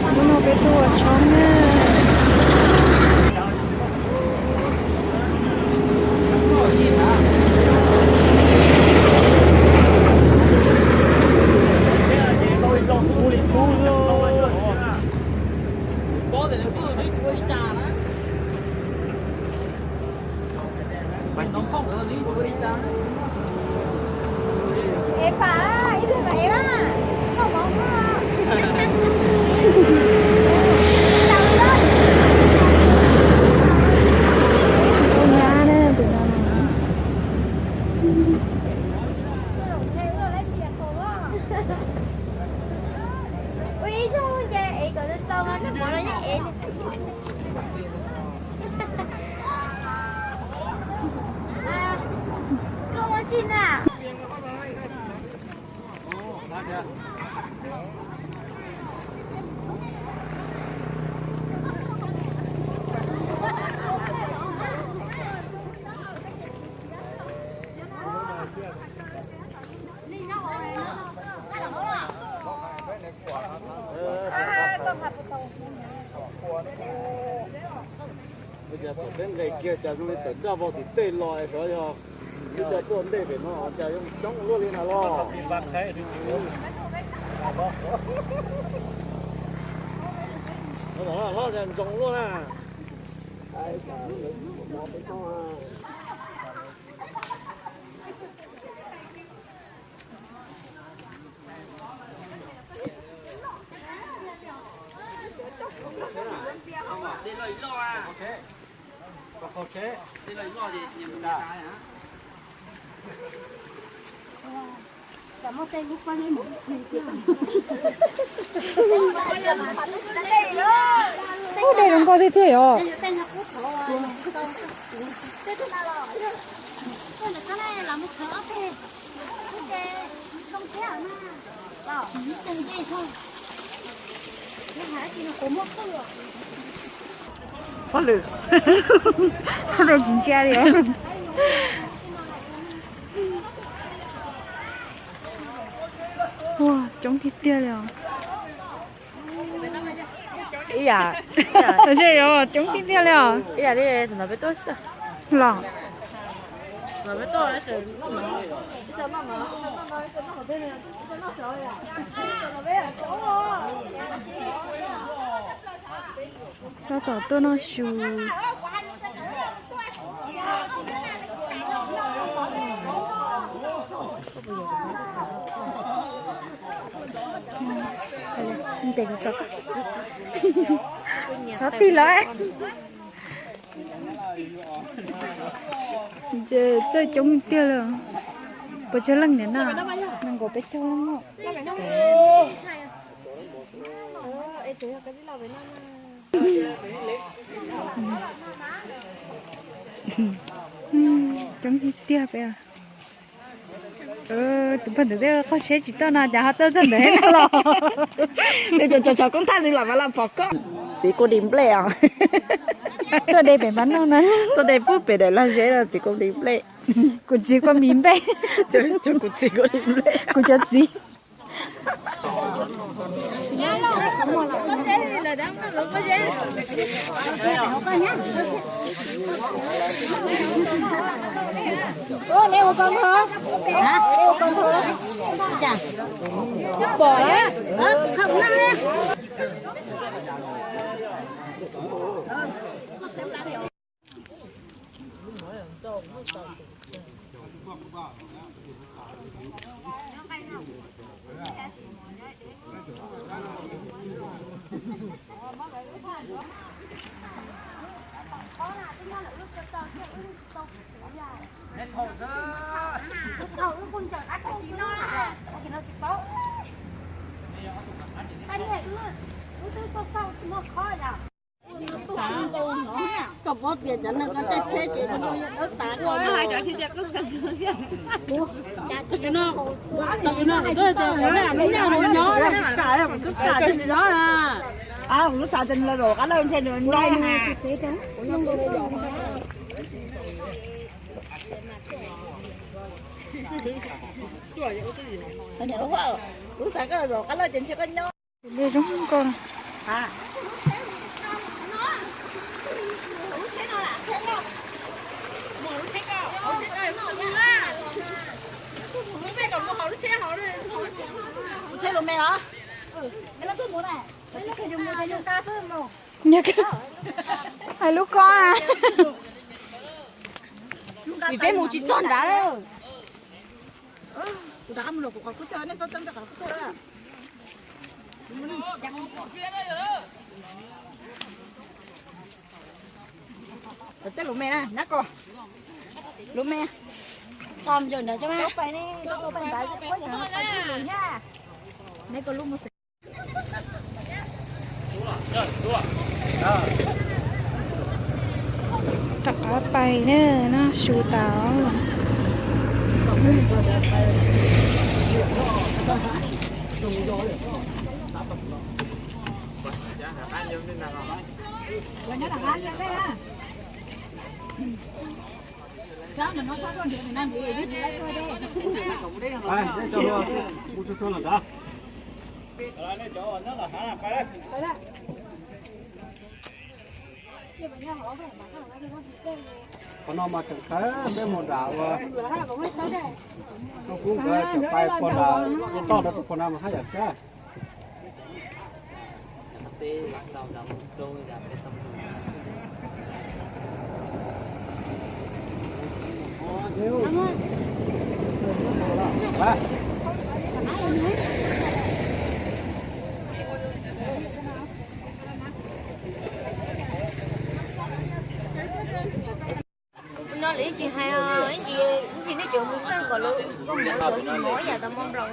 Hnub no peb tuaj ua tshoob na. Es pam, ib tug pam es mas, koj mov koj. Tus nyab na, tus no. Ua ib zaug ces es kom tau mas koj mov los yeej es. Koj ua tsi na? Ua cas thaum peb nqes kiag cas zoo li tawm daj vau tim tej los es xyov yog ib co tuaj ntej pem no cas zoo coob luaj li na los. Hlob cas ntsoog luaj na. Ub, dej zoo nkauj tiag tiag yom. Pob lw, pob lw tsis ntsia li. Ua coob tiag tiag li os. Ib yam, ib yam, coob tiag tiag li os. Ib yam li thaum ntawd peb tuaj xwb los. Tab tom tuaj noj su. Xov tig lawm. Txawj coob tiag li. Puas tsawg leej niam na? Nees nkaum peb caug leej. Coob tiag tiag peb. Tus pog ntawd twb qaug tsheb tsis tau no cas ho tuaj txog ntawd no los. Nws cov cov koob thaj nws lam mas lam pom koj. Txiv kuj di nplej os. Tuaj de pem npab noj na. Tuaj de puag pem daim lag zeb no txiv kuj di nplej. Kuv txiv kuj di nplej. Kuv txiv kuj di nplej. Kuv cov txiv. Paub tias cov neeg ko caij tsheb ces nws yeej dawb tas koj. Tus no, tus no, tus no, tus no, tus no, tus no, tus no, tus no, tus no, Lub txhais koj zaum qab lawj ces ntshe koj nyob. Li zoo nkauj. Lub tsheb los me os. Hais lub ko, vim peb mus tsis txog nrad. Cov lus me na, nab ko. Lus me. Txom ntawm nrad tso mas. Rov qab pais na, no su tas. Qhov no mas tseem qhawv, peb mus nram ua Tooj Kub nkawd tseem pais puag nram toj rau tus puag no mas haj yam tsawg. No lawv ib tsis hais, ib ntsis nej tseem mus xeej kom lawv koj mus lawv xi mov ib yam tau mo nplaum.